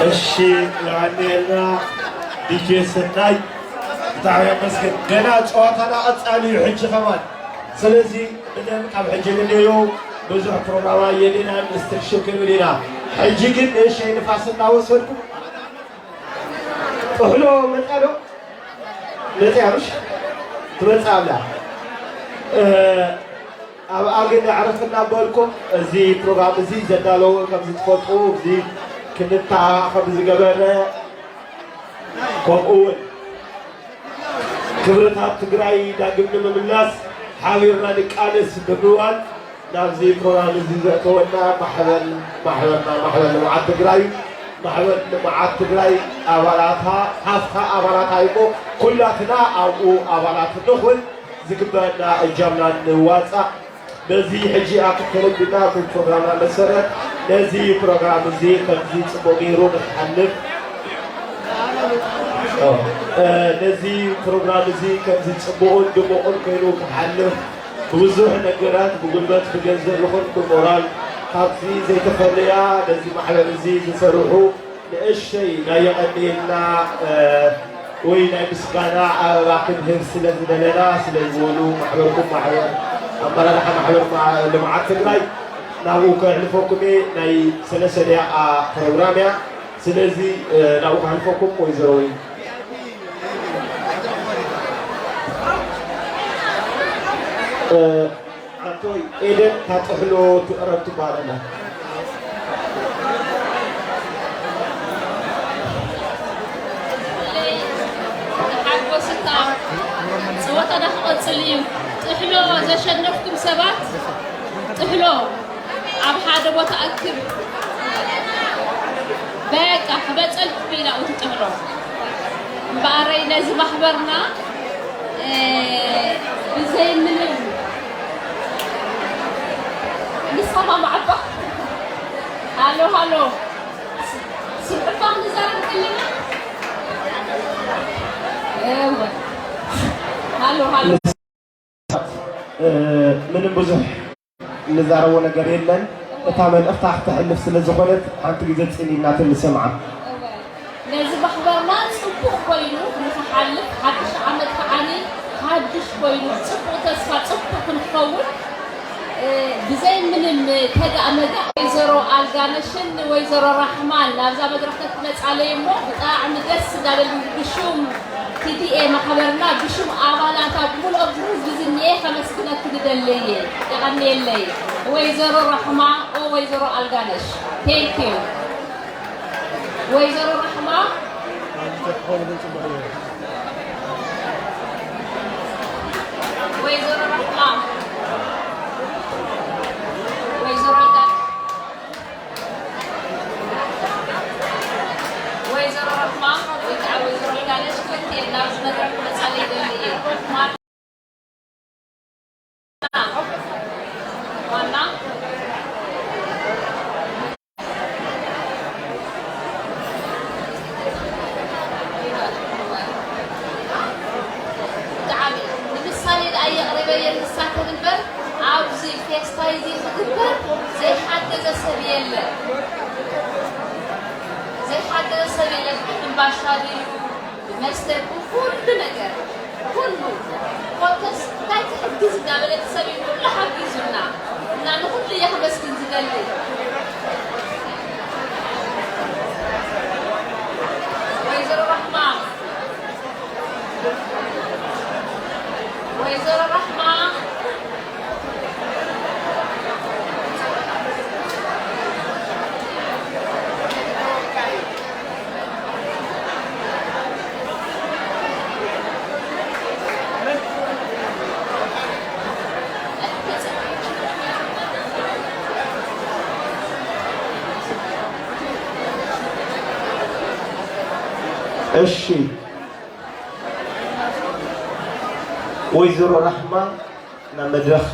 እሺ፣ የቐንየልና ዲጄ ሰናይ፣ ብጣዕሚ የመስግን። ገና ጨዋታና ቀጻሊ እዩ ሕጂ ከማን። ስለዚ ብደም ካብ ሕጂ ንደዮ ብዙሕ ፕሮግራም ኣየድልየናን፣ ሪስትሪክሽን ክንብል ኢና። ሕጂ ግን ንእሽተይ ንፋስ እናወሰድኩ ጥሕሎ መጻ ዶ? መጽያ ምሽ? ትመጽእ ኣላ። እ፣ ኣብኣ ግን ኣዕርፍ እናበልኩም፣ እዚ ፕሮግራም እዚ ዘዳለዉ ከም ዝትፈልጡ፣ እዚ ክንተሓኻኸብ ዝገበረ፣ ከምኡ እውን ክብርታት ትግራይ ዳግም ንምምላስ ሓቢርና ንቃለስ ብምባል ናብዚ ፕሮግራም እዚ ዘእተወና ማሕበር፣ ማሕበርና ማሕበር ልምዓት ትግራይ፣ ማሕበር ልምዓት ትግራይ ኣባላታ፣ ሃፍታ ኣባላታ እሞ ኩላትና ኣብኡ ኣባላት ንኹን፣ ዝግበአና እጃምና ንዋፃእ። በዚ ሕጂ ኣብ ተለቢና ብፕሮግራምና መሰረት ነዚ ፕሮግራም እዚ ከምዚ ፅቡቅ ገይሩ ንክሓልፍ፣ ኦ፣ እ፣ ነዚ ፕሮግራም እዚ ከምዚ ፅቡቅን ድሙቅን ኮይኑ ክሓልፍ ብብዙሕ ነገራት ብጉልበት ብገንዘብ ይኹን ብሞራል ካብዚ ዘይተፈለያ ነዚ ማሕበር እዚ ዝሰርሑ ንእሽተይ ናይ የቐንየልና፣ እ፣ ወይ ናይ ምስጋና ኣበባ ክንህብ ስለ ዝደለና ስለ ዝበሉ ማሕበርኩም ማሕበር ኣመራርሓ ማሕበር ማ-፣ ልምዓት ትግራይ ናብኡ ከሕልፈኩም እየ። ናይ ሰለስተ ደቂቃ ፕሮግራም እያ። ስለዚ፣ እ፣ ናብኡ ከሕልፈኩም ወይዘሮ ወይ፣ እ፣ ኣቶይ ኤደን ታጥሕሎ ትቕረብ ትበሃል ኣላ። ሓጎስካ ጸወታና ክቐጽል እዩ። ጥሕሎ ዘሸነፍኩም ሰባት ጥሕሎ ኣብ ሓደ ቦታ ኣክብ። በቃ ክበጸልኩም ኢና እቲ ጥሕሎ። እምበኣረይ ነዚ ማሕበርና እ፣ ብዘይ ምንም ንሰማማዕ እባ። ሃሎ፣ ሃሎ። ስምዑ እባ ክንዛረብ ከለና። እወ። ሃሎ፣ ሃሎ። እ፣ ምንም ብዙሕ እንዛረቦ ነገር የለን። እታ መልእኽታ ክተሕልፍ ስለ ዝኾነት ሓንቲ ግዜ ጽን ኢልና ንሰምዓ። እወ፣ ነዚ ማሕበርና ጽቡቕ ኮይኑ ንኽሓልፍ፣ ሓድሽ ዓመት ከዓኒ ሓድሽ ኮይኑ ጽቡቕ ተስፋ፣ ጽቡቕ ክንኸውን፣ እ፣ ብዘይ ምንም ተጋእ መጋእ ወይዘሮ ኣልጋነሽን ወይዘሮ ራሕማን ናብዛ መድረኽ ተትመጻለይ እሞ ብጣዕሚ ደስ እንዳበል ብሹም ቲ ዲ ኤ ማሕበርና ብሹም ኣባላታ ብምልኦም ህዝቢ ዝኒኤ ከመስግነኪ ዝደሊ እየ። የቐንየለይ። ወይዘሮ ራሕማ፣ ኦ ወይዘሮ ኣልጋነሽ። Thank you። ወይዘሮ ራሕማ። ወይዘሮ ራሕማ። ወይዘሮ ኣልጋ-፣ ወይዘሮ ራሕማ ወይ ከዓ ወይዘሮ ኣልጋነሽ ክልቲኤን ናብዚ መድረኽ ክመፃለይ ይደሊ እየ። ዋና፣ ዋና፣ ብጣዕሚ ንምሳሌ ደኣ የቕርበየን ንሳተን እምበር፣ ኣብዚ ፌስታ እዚ ክግበር ዘይሓገዘ ሰብ የለን። ዘይሓገዘ ሰብ የለን። ሕምባሻ ድዩ፣ ብመስተ፣ ብኹሉ ነገር፣ ኩሉ። ኮተስ እንታይ ክሕግዝ እንዳበለ እቲ ሰብ እዩ ኩሉ ሓጊዙና። እና ንኹሉ እየ ከመስግን ዝደሊ። ወይዘሮ ራሕማ፣ ወይዘሮ ራሕማ። እሺ፣ ወይዘሮ ራሕማ ናብ መድረኽ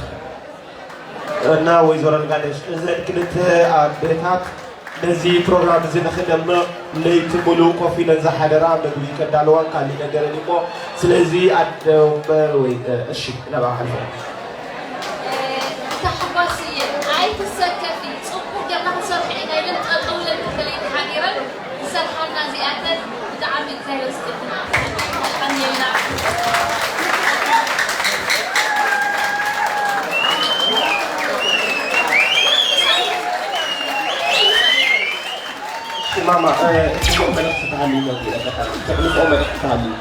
እና ወይዘሮ ኣልጋነሽ፣ እዘን ክልተ ኣዴታት ነዚ ፕሮግራም እዚ ንኽደምቕ ለይቲ ሙሉእ ኮፍ ኢለን ዝሓደራ፣ መግቢ ከዳልዋን ካሊእ ነገርን እሞ፣ ስለዚ ኣደ ወንበር ወይ፣ እሺ፣ ናብኣ ሓልፈ። ታሕጓስ እየን፣ ኣይትሰከፊ፣ ጽቡቕ ጌርና ክንሰርሖ ኢና ኢለን ጠጠው ኢለን ክልተ ለይቲ ሓዲረን፣ እዚ ዝሰርሓልና እዚኣተን ብጣዕሚ እግዚኣብሔር ይስጥልና። የቐንየልና። እሺ ማማ፣ እ፣ እትልእኮ መልእኽቲ ተሃልዩ ነዚ፣ ተሕልፎ መልእኽቲ ተሃልዩ።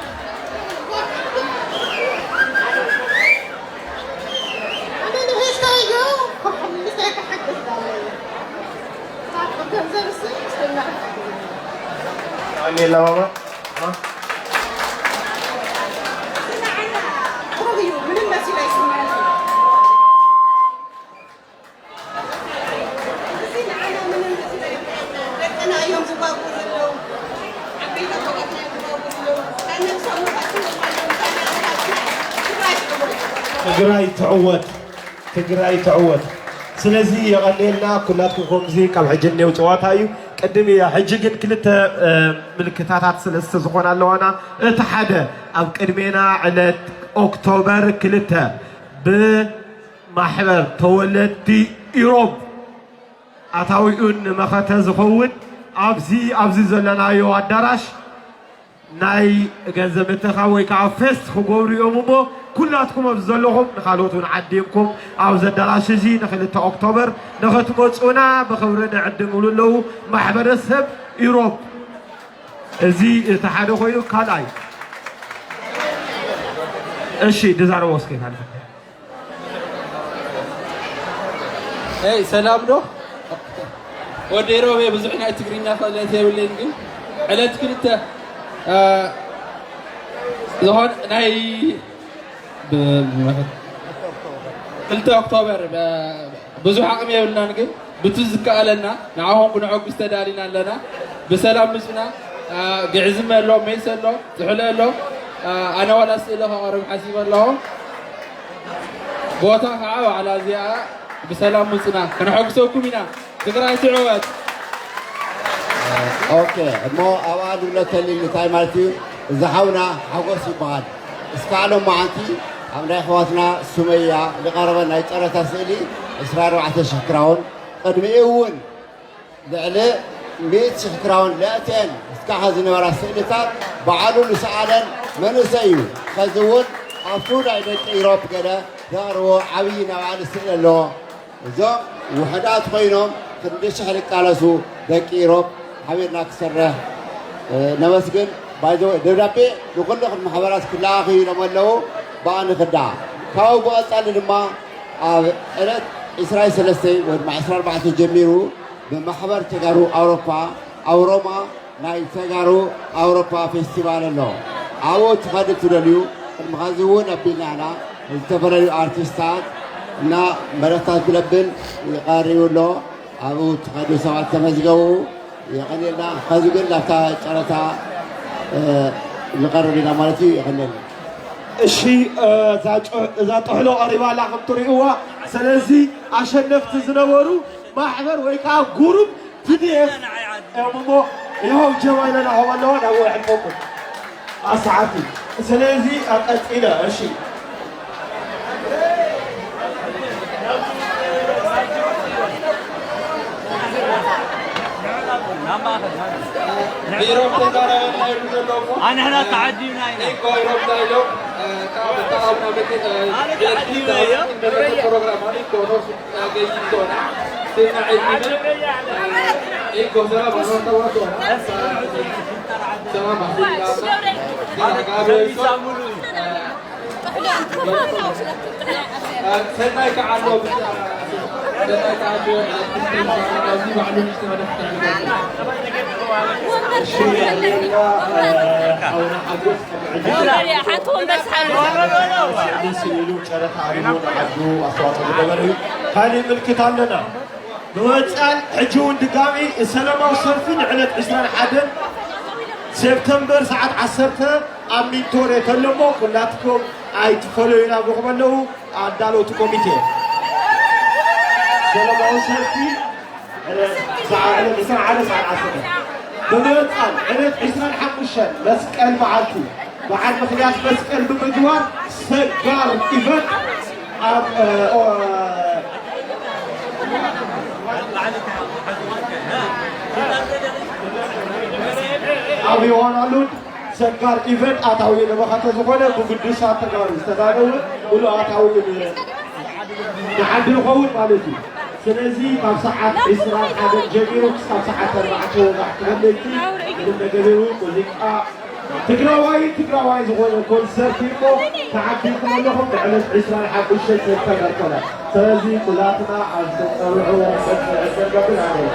ኣነ ንእሽተይ እዩ፣ ክሕምስ ኣይክሕግዝ ኣለኒ። ኣሜን ለማማ። ትግራይ ትዕወት። ትግራይ ትዕወት። ስለዚ የቐንየልና ኩላትኩም። ከምዚ ካብ ሕጂ እኔው ጸዋታ እዩ። ቅድም እያ። ሕጂ ግን ክልተ፣ እ፣ ምልክታታት ሰለስተ ዝኾና ኣለዋና። እቲ ሓደ ኣብ ቅድሜና ዕለት ኦክቶበር ክልተ ብማሕበር ተወለድቲ ኢሮብ ኣታዊኡን ንመኸተ ዝኸውን ኣብዚ፣ ኣብዚ ዘለናዮ ኣዳራሽ ናይ ገንዘብ ምትኻብ ወይ ከዓ ፌስት ክገብሩ እዮም እሞ፣ ኩላትኩም ኣብዚ ዘለኹም ንኻልኦት እውን ዓዲምኩም ኣብዚ ኣዳራሽ እዚ ንክልተ ኦክቶበር ንኽትመፁና ብኽብሪ ንዕድምሉ ኣለዉ። ማሕበረሰብ ኢሮብ፣ እዚ እቲ ሓደ ኮይኑ፣ ካልኣይ፣ እሺ፣ ድዛረቦ እስከ ካልእ። ኤይ፣ ሰላም ዶ? ወዲ ሮቤ፣ ብዙሕ ናይ ትግርኛ ክእለት የብለይን፣ ግን ዕለት ክልተ፣ እ፣ ዝኾን ናይ ብ-፣ ክልተ ኦክቶበር፣ እ፣ ብዙሕ ዓቕሚ የብልናን፣ ግን ብቲ ዝከኣለና ንዓኹም ክነሐጉስ ተዳሊና ኣለና። ብሰላም ምጹና። እ፣ ግዕዝመ ኣሎ፣ ሜስ ኣሎ፣ ጥሕሎ ኣሎ። እ፣ ኣነ ዋላ ስእሊ ከቕርብ ሓሲበ ኣለኹ። ቦታ ከዓ ባዕላ እዚኣ። ብሰላም ምጹና፣ ከነሐጉሰኩም ኢና። ትግራይ ትዕወት። ኦኬ፣ እሞ ኣብኣ ዝብሎ ተሊል እንታይ ማለት እዩ? እዚ ሓውና ሓጎስ ይበሃል። እስካዕ ሎማዓንቲ ኣብ ናይ ኣሕዋትና ሱመያ ዝቐረበ ናይ ጨረታ ስእሊ ዕስራ ኣርባዕተ ሽሕ ክራውን፣ ቅድሚኡ እውን ልዕሊ ሚእቲ ሽሕ ክራውን ለእተን እስካዕ ዝነበራ ስእልታት ባዕሉ ዝሰኣለን መንእሰይ እዩ። ኸዚ እውን ኣብቱ ናይ ደቂ ኢሮፕ ገለ ዘቕርቦ ዓብዪ ናይ ባዕሉ ስእሊ ኣለዎ። እዞም ውሑዳት ኮይኖም ክንዲ ሽሕ ዝቃለሱ ደቂ ኢሮብ ሓቢርና ክሰርሕ፣ እ፣ ነመስግን። ባይ ዘ ወይ ደብዳቤ ንኹልኽን ማሕበራት ክለኣኹ ኢሎም ኣለዉ። ብኣ ንኽዳኣ። ካብኡ ብቐጻሊ ድማ ኣብ ዕለት ዕስራን ሰለስተን ወይ ድማ ዕስራን ኣርባዕተን ጀሚሩ ብማሕበር ተጋሩ ኣውሮፓ ኣብ ሮማ ናይ ተጋሩ ኣውሮፓ ፌስቲቫል ኣሎ። ኣብኡ ትኸዱ ትደልዩ፣ ቅድሚ ኸዚ እውን ኣቢልና ኢና። ዝተፈላለዩ ኣርቲስታት እና መደረታት ክለብን ይቐርብ ኣሎ። ኣብኡ ትኸዱ ሰባት ተመዝገቡ። የቐንየልና። ኸዚ ግን ናብታ ጨረታ፣ እ፣ ንቐርብ ኢና ማለት እዩ። የቐንየልና። እሺ፣ እ፣ እዛ ጨ-፣ እዛ ጥሕሎ ቀሪባ ኣላ ከም ትርእይዋ። ስለዚ ኣሸነፍቲ ዝነበሩ ማሕበር ወይ ከዓ ጉሩፕ ቲ ዲ ኤፍ እዮም እሞ፣ ይኸው ጀባ ኢለ ናሆም ኣለዋ፣ ናብኡ የሕልፈኩም። ኣሰዓቲ። ስለዚ ቀጺለ፣ እሺ። ኢሮብ ተዛረበና ይብሉ ዘለዉ እሞ፣ ኣንሕና ተዓዲብና ኢና። ኢኮ ኢሮብ ዳይሎ፣ እ፣ ካብ ተቓውሞ መኪና፣ እ፣ ኣነ ተዓዲብና እየ። ፕሮግራም ኣነ ኢኮ ነው። ሓንቲ ወንበር ስሓብ። ስእሊ ስኢሉ ጨረታ ኣሪቡ ንዓዱ ኣስተዋፅኦ ዝገበረ እዩ። ካሊእ ምልክት ኣለና። ንወፃል ሕጂ እውን ድጋሚ ሰላማዊ ሰልፊ ንዕለት ዕስራን ሓደን ሴፕተምበር ሰዓት ዓሰርተ ኣብ ሚንቶሬ ተለሞ ኩላትኩም ኣይትፈለዩና ብኹም ኣለዉ ኣዳለውቲ ኮሚቴ። ሰላማዊ ሰልፊ ዕለት ሰዓ-፣ ዕለት ዕስራን ሓደን ሰዓት ዓሰርተ። ብምቕጻል ዕለት ዕስራን ሓሙሽተን መስቀል መዓልቲ በዓል ምኽንያት መስቀል ብምግባር ሰጋር ኢቨንት ኣብ፣ እ፣ ኦ-፣ ዮሃን ኣሉድ ሰጋር ኢቨንት ኣታዊ ለበኻ ተዝኾነ ብግዱሳት ተጋሩ ዝተዳለወ ሙሉእ ኣታዊ ንዓዲ ንኸውን ማለት እዩ። ስለዚ ካብ ሰዓት ዕስራን ሓደን ጀሚሩ ክሳብ ሰዓት ኣርባዕተ ወጋሕ ክህለኪ ምንም ነገር እዩ። ሙዚቃ ትግራዋይ ትግራዋይ ዝኾነ ኮንሰርት እኮ ተዓዲልኩም ኣለኹም። ንዕለት ዕስራን ሓሙሽተን ሰፕተምበር ኮነ። ስለዚ ኩላትና ኣብ ተጸውዑ ሰልፊ ዕድል ገብር ኣለ።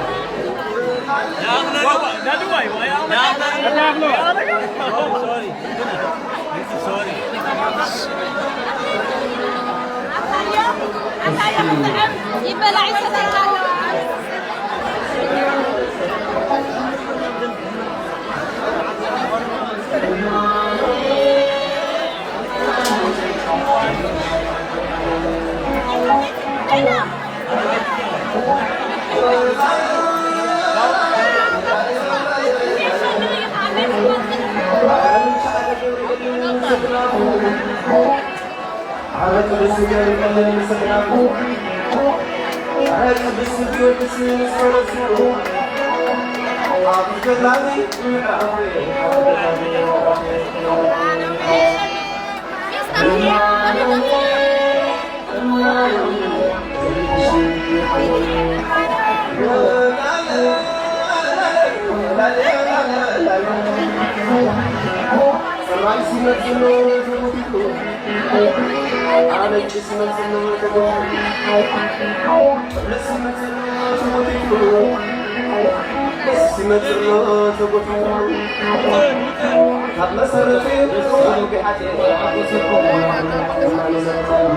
ይበላዕ ይሰተይ ኣሎ።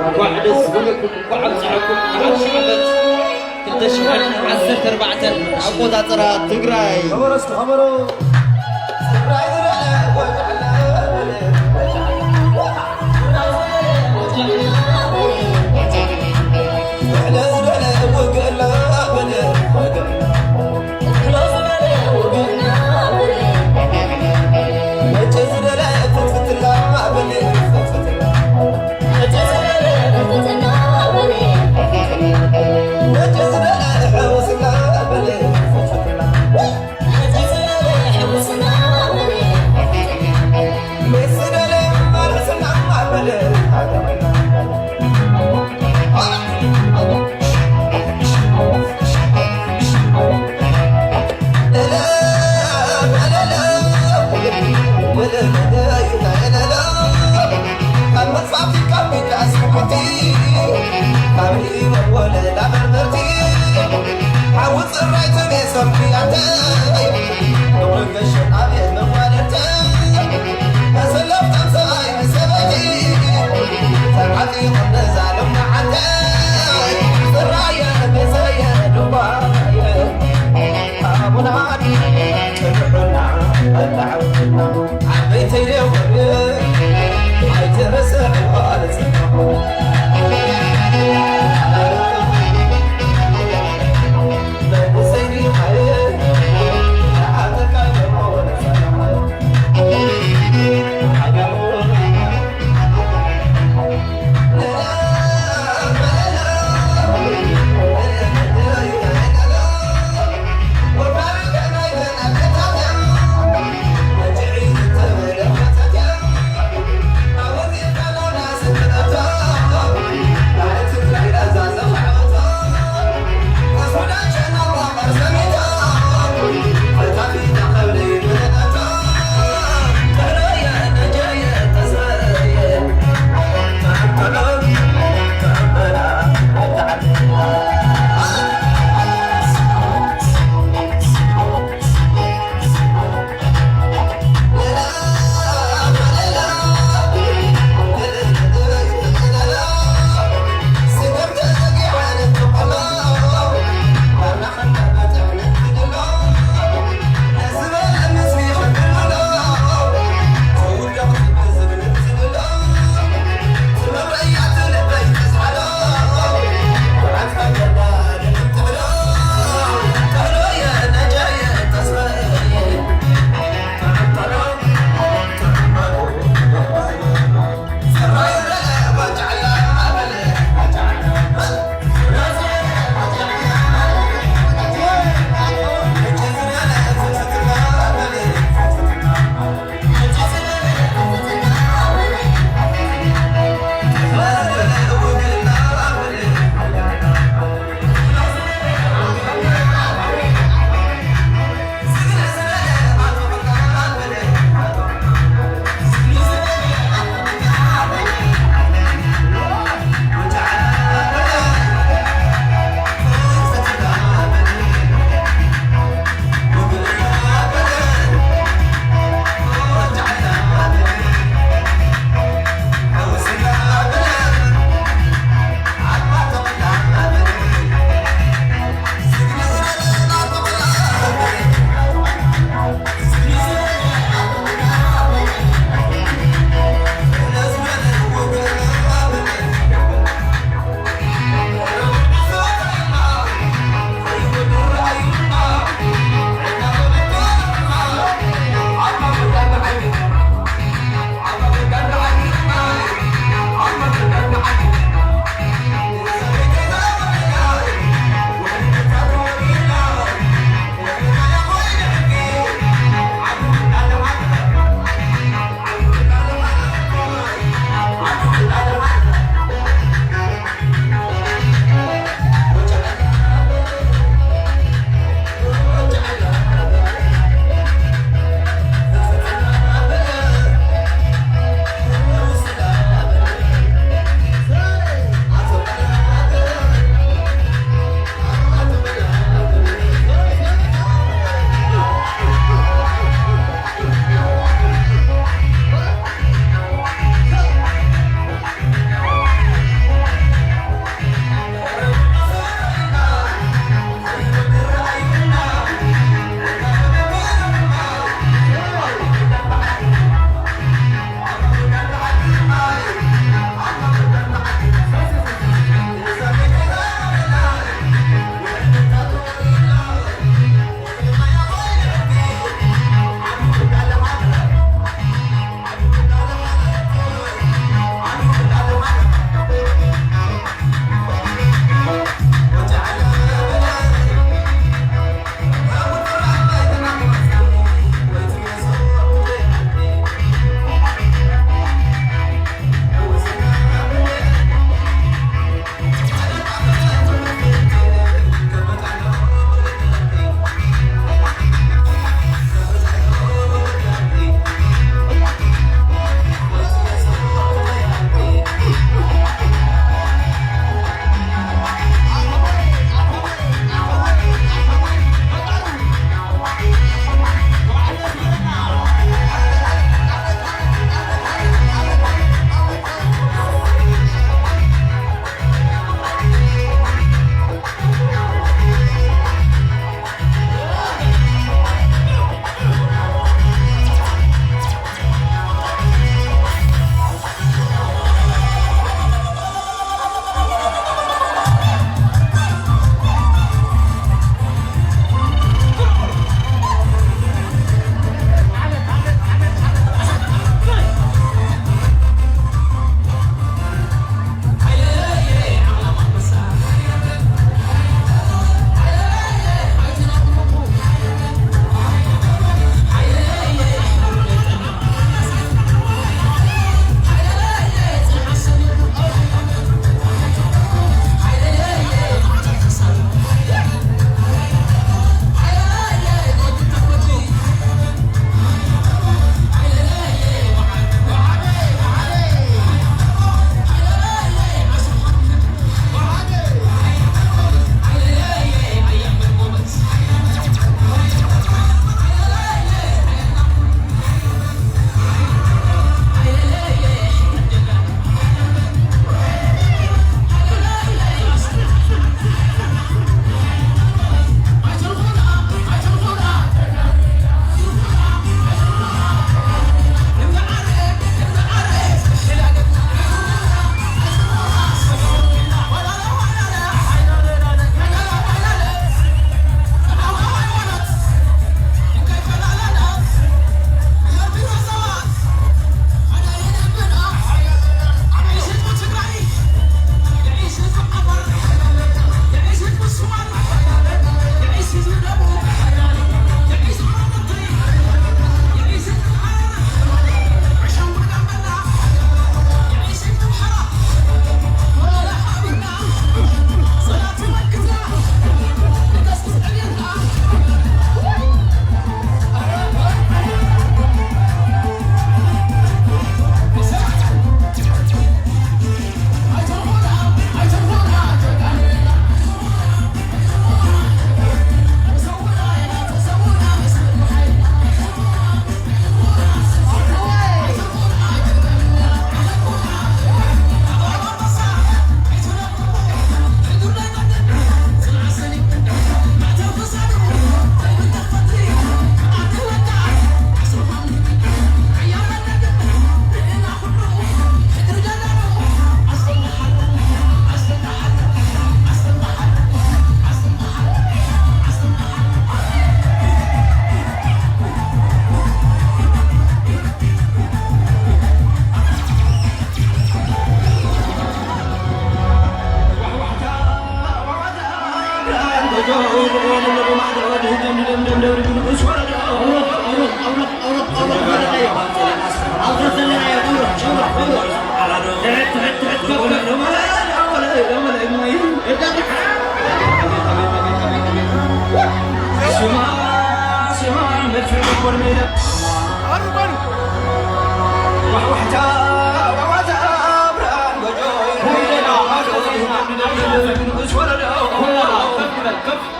እንኳዕ ደስ በለኩም፣ እንኳዕ ኣብፀሐኩም። ንሓድሽ ዓመት ክልተ ሽሕን ዓሰርተ ኣርባዕተን ኣቆፃፅራ ትግራይ። ከበሮ እስኪ ከበሮ።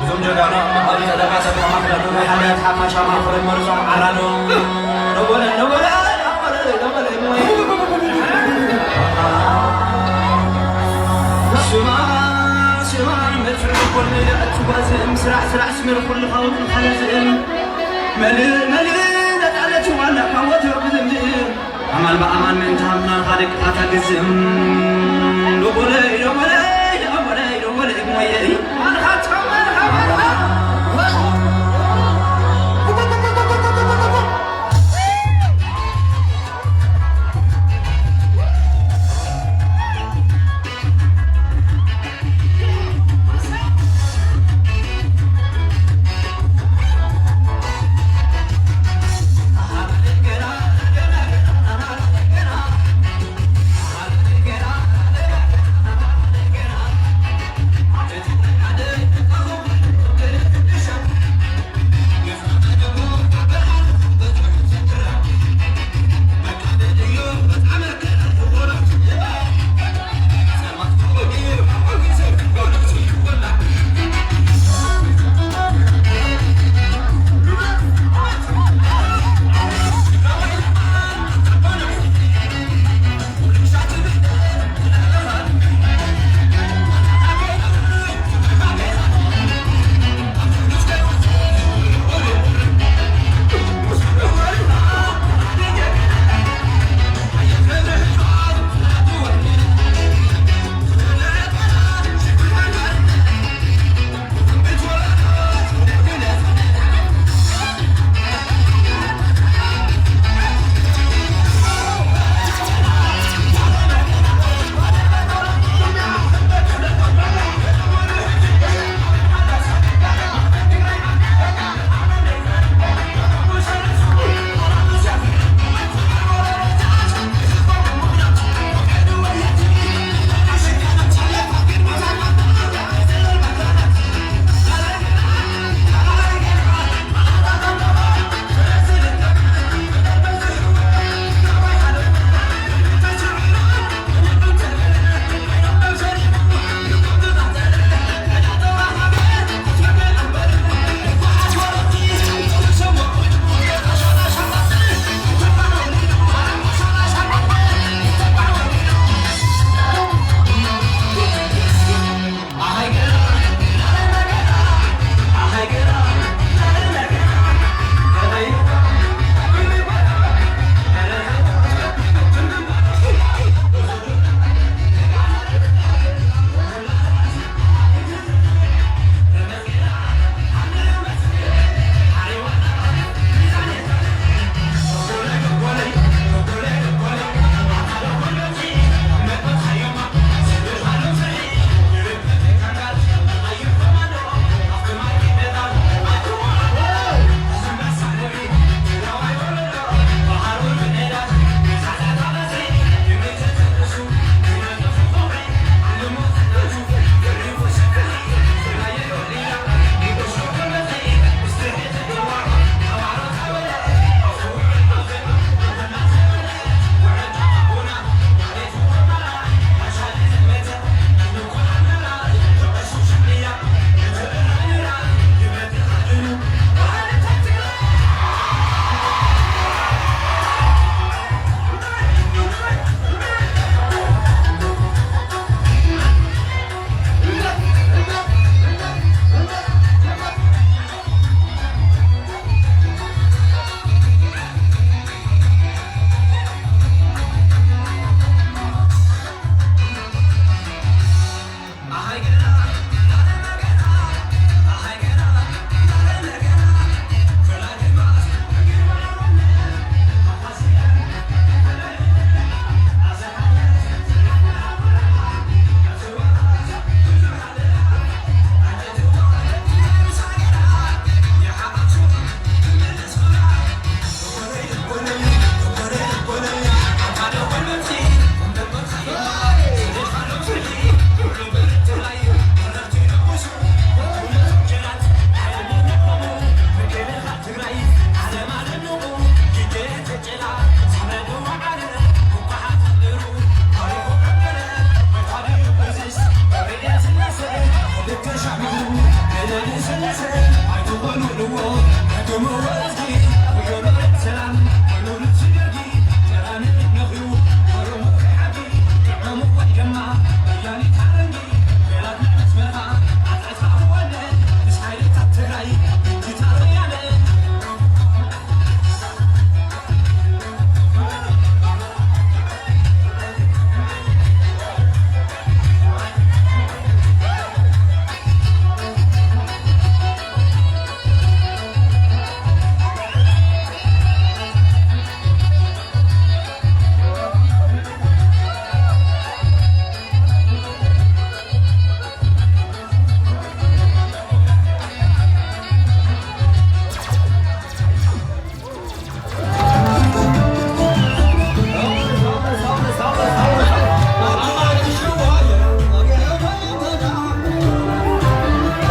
እዞም ጀጋኑ ኣብ መቐለ ጠለማ ሰብካ ማኽዳ ዶ ናይ ሓልያት ሓፋሻ ማእኸሎም መርጾም ዓራዶ። ነበለ፣ ነበለ፣ ነበለ፣ ነበለ፣ ነበለ። ስማ፣ ስማ፣ መድፍዕ ልቦን መይዳ እትጓዝም፣ ስራሕ፣ ስራሕ፣ ስምር ኩልኻ ውጥንካ ነዝእም። መልእ፣ መልእ፣ ነጻነት ዋና ካብ ወትሩ ብዝምዝእም። ኣማን ብኣማን ምእንቲ ሃብና ንኻልእ ክፋታ ግዝም። ዶቦለይ፣ ዶቦለይ፣ ዶቦለይ፣ ዶቦለይ፣ ሞየይ። ኣንኻቸው መርሃባ።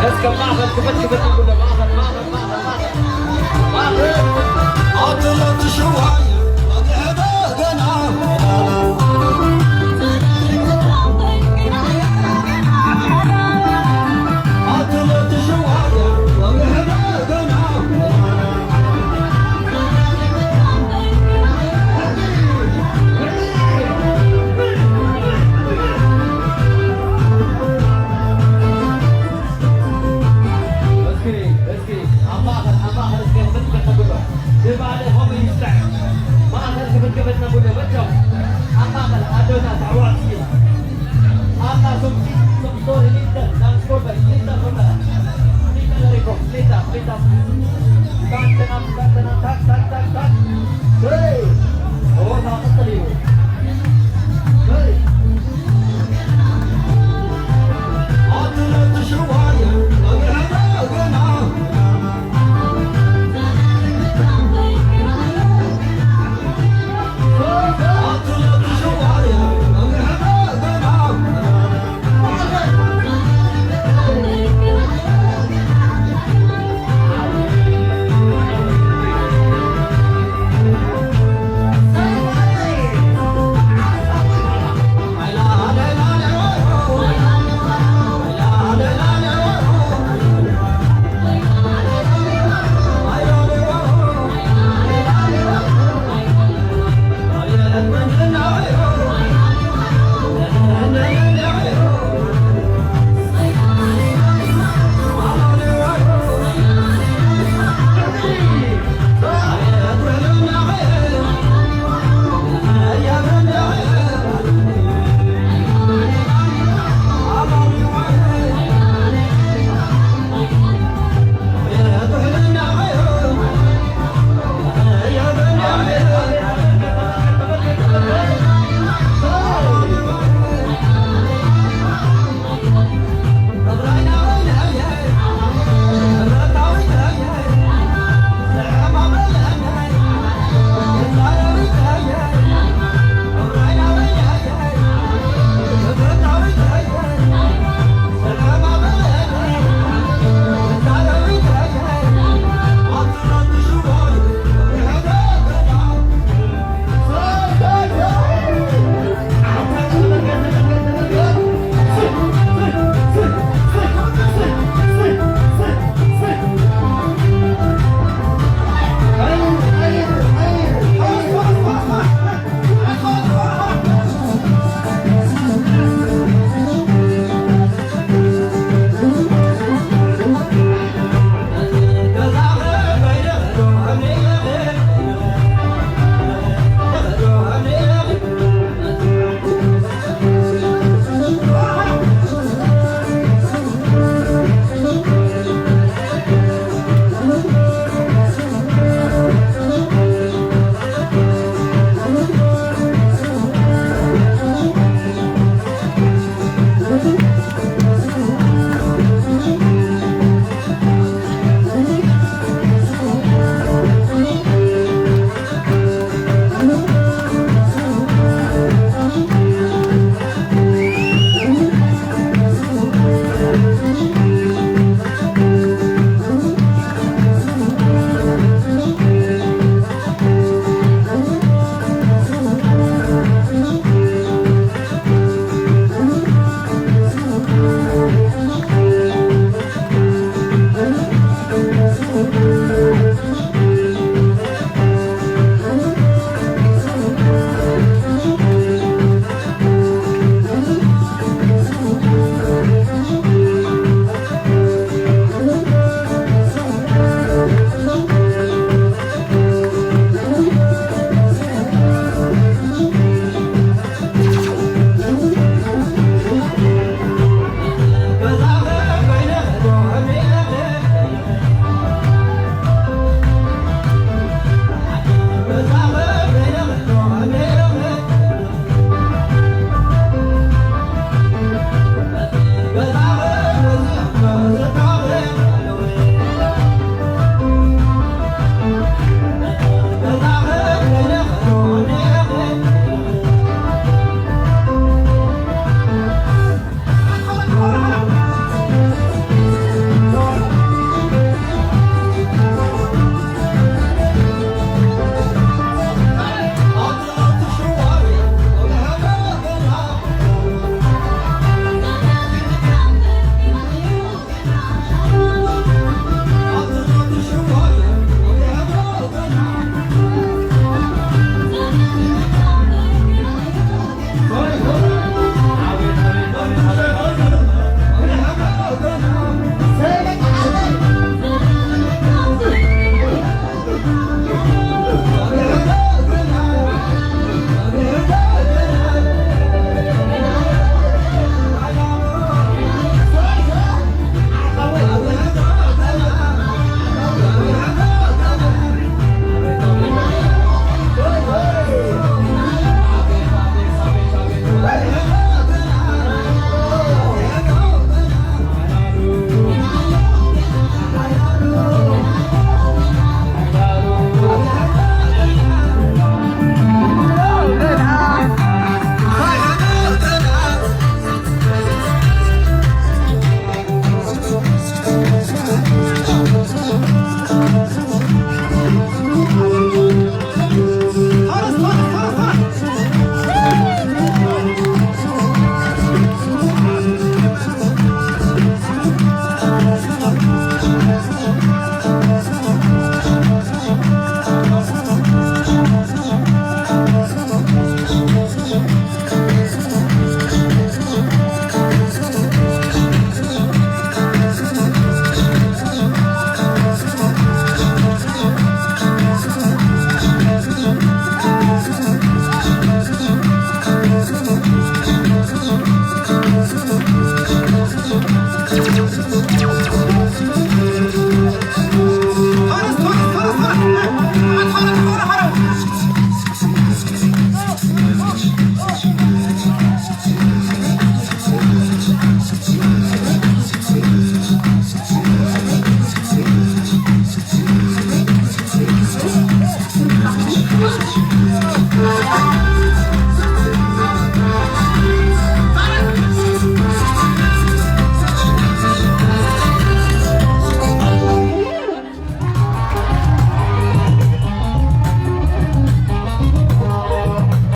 እስከ ማእኸል ክፈት ክፈት ይብሉ፣ ማእኸል፣ ማእኸል፣ ማእኸል፣ ማእኸል፣ ማእኸል። እስኪ፣ እስኪ፣ ኣብ ማእኸል፣ ኣብ ማእኸል እስኪ ክፍት ክፍት ነብሎ። ብባዕለ ሆም ይስዕ። ማእኸል ክፍት ክፍት ነብሎ። በጃው። ኣብ ማእኸል ኣዶና ታዕዋዕቲ። ኣታ ሶምሲ፣ ሶምሶ፣ ሊንተን፣ ዳንስኮርበ፣ ሊንተን፣ ሊንተን፣ ሊንተን፣ ሊንተን፣ ሊንተን። ታክ፣ ታክ፣ ታክ፣ ታክ፣ ታክ። ሄይ! ሮዛ ቀጥልዩ። ሄይ!